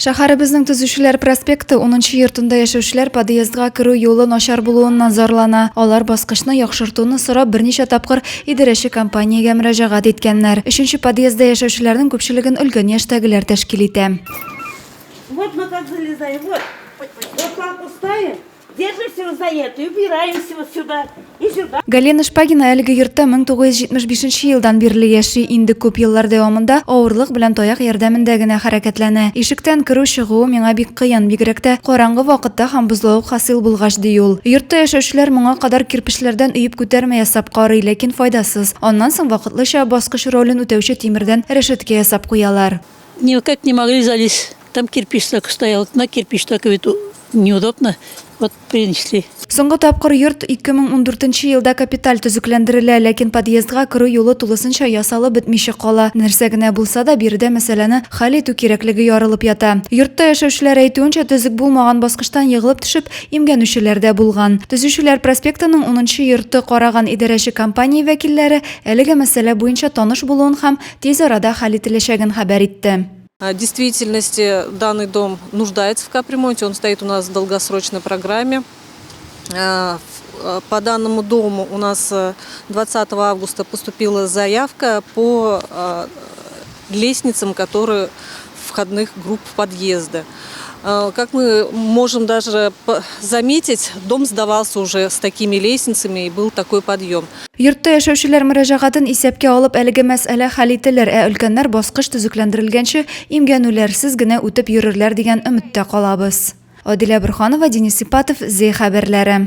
Шәһәребезнең Төзүчеләр проспекты унынчы йортында яшәүчеләр подъездга керү юлы начар булуыннан зарлана. Алар баскычны яхшыртуны сорап берничә тапкыр идарәче компаниягә мөрәҗәгать иткәннәр. Өченче подъездда яшәүчеләрнең күпчелеген өлкән яшьтәгеләр тәшкил итә. Вот мы как залезаем, вот. Вот лампу ставим. Держимся вот за эту и упираемся вот сюда и сюда. Галина Шпагина әлеге йортта 1975 елдан бирле яши, инде күп еллар дәвамында авырлык белән таяк ярдәмендә генә хәрәкәтләнә. Ишектән керү-чыгуы миңа бик кыен, бигрәк тә караңгы вакытта һәм бозлавык хасил булгач, ди ул. Йортта яшәүчеләр моңа кадәр кирпечләрдән өеп күтәрмә ясап карый, ләкин файдасыз. Аннан соң вакытлыча баскыч ролен үтәүче тимердән рәшәткә ясап куялар. Никак не могли залезть. Там кирпич так стоял, на кирпич так ведь неудобно. Вот принесли. Соңгы тапкыр йорт 2014 елда капиталь төзекләндерелә, ләкин подъездга керү юлы тулысынча ясалып бетмичә кала. Нәрсә генә булса да, биредә мәсьәләне хәл итү кирәклеге ярылып ята. Йортта яшәүчеләр әйтүенчә, төзек булмаган баскычтан егылып төшеп, имгәнүчеләр дә булган. Төзүчеләр проспектының унынчы йорты караган идарәче компания вәкилләре әлеге мәсьәлә буенча таныш булуын һәм тиз арада хәл ителәчәген хәбәр итте. В действительности данный дом нуждается в капремонте, он стоит у нас в долгосрочной программе. По данному дому у нас 20 августа поступила заявка по лестницам, которые входных групп подъезда. Как мы можем даже заметить, дом сдавался уже с такими лестницами и был такой подъем. Йортта яшәүчеләр мөрәҗәгатен исәпкә алып, әлеге мәсьәлә хәл ителер, ә өлкәннәр баскыч төзекләндерелгәнче имгәнүләрсез генә үтеп йөрерләр дигән өметтә калабыз. Адилә Борһанова, Денис Ипатов, Зәй хәбәрләре.